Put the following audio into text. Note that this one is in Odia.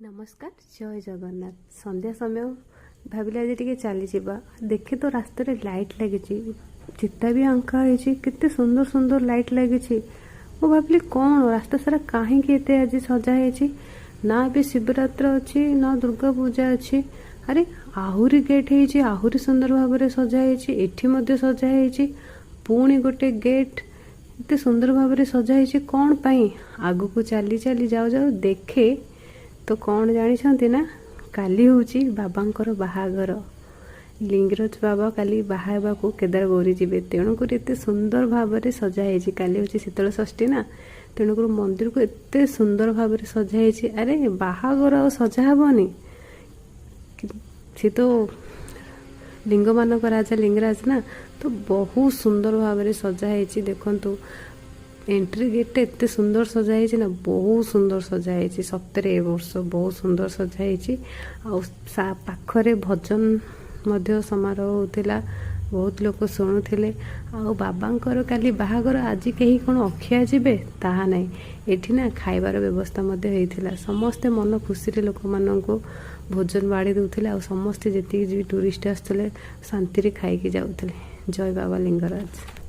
ନମସ୍କାର, ଜୟ ଜଗନ୍ନାଥ। ସନ୍ଧ୍ୟା ସମୟ, ଭାବିଲେ ଆଜି ଟିକେ ଚାଲିଯିବା। ଦେଖେ ତ ରାସ୍ତାରେ ଲାଇଟ୍ ଲାଗିଛି, ଚିତା ବି ଆଙ୍କା ହେଇଛି, କେତେ ସୁନ୍ଦର ସୁନ୍ଦର ଲାଇଟ୍ ଲାଗିଛି। ମୁଁ ଭାବିଲି କ'ଣ ରାସ୍ତା ସାରା କାହିଁକି ଏତେ ଆଜି ସଜା ହେଇଛି? ନା ଏବେ ଶିବରାତ୍ର ଅଛି, ନା ଦୁର୍ଗା ପୂଜା ଅଛି। ଆରେ, ଆହୁରି ଗେଟ୍ ହେଇଛି, ଆହୁରି ସୁନ୍ଦର ଭାବରେ ସଜା ହେଇଛି। ଏଠି ମଧ୍ୟ ସଜା ହେଇଛି। ପୁଣି ଗୋଟେ ଗେଟ୍ ଏତେ ସୁନ୍ଦର ଭାବରେ ସଜା ହେଇଛି କ'ଣ ପାଇଁ? ଆଗକୁ ଚାଲି ଚାଲି ଯାଉ ଯାଉ ଦେଖେ ତ କ'ଣ ଜାଣିଛନ୍ତି ନା, କାଲି ହେଉଛି ବାବାଙ୍କର ବାହାଘର। ଲିଙ୍ଗରାଜ ବାବା କାଲି ବାହା ହେବାକୁ କେଦାର ଗୌରୀ ଯିବେ, ତେଣୁକରି ଏତେ ସୁନ୍ଦର ଭାବରେ ସଜା ହେଇଛି। କାଲି ହେଉଛି ଶୀତଳ ଷଷ୍ଠୀ ନା, ତେଣୁକରି ମନ୍ଦିରକୁ ଏତେ ସୁନ୍ଦର ଭାବରେ ସଜା ହେଇଛି। ଆରେ, ବାହାଘର ଆଉ ସଜା ହେବନି? ସେ ତ ଲିଙ୍ଗମାନଙ୍କ ରାଜା ଲିଙ୍ଗରାଜ ନା, ତ ବହୁତ ସୁନ୍ଦର ଭାବରେ ସଜା ହେଇଛି। ଦେଖନ୍ତୁ, ଏଣ୍ଟ୍ରି ଗେଟ୍ଟା ଏତେ ସୁନ୍ଦର ସଜା ହେଇଛି ନା, ବହୁତ ସୁନ୍ଦର ସଜା ହେଇଛି। ସତରେ ଏ ବର୍ଷ ବହୁତ ସୁନ୍ଦର ସଜା ହେଇଛି। ଆଉ ପାଖରେ ଭଜନ ମଧ୍ୟ ସମାରୋହ ହେଉଥିଲା, ବହୁତ ଲୋକ ଶୁଣୁଥିଲେ। ଆଉ ବାବାଙ୍କର କାଲି ବାହାଘର, ଆଜି କେହି କ'ଣ ଅଖିଆ ଯିବେ? ତାହା ନାହିଁ। ଏଠି ନା ଖାଇବାର ବ୍ୟବସ୍ଥା ମଧ୍ୟ ହେଇଥିଲା। ସମସ୍ତେ ମନ ଖୁସିରେ ଲୋକମାନଙ୍କୁ ଭୋଜନ ବାଢ଼ି ଦେଉଥିଲେ ଆଉ ସମସ୍ତେ ଯେତିକି ବି ଟୁରିଷ୍ଟ ଆସୁଥିଲେ, ଶାନ୍ତିରେ ଖାଇକି ଯାଉଥିଲେ। ଜୟ ବାବା ଲିଙ୍ଗରାଜ।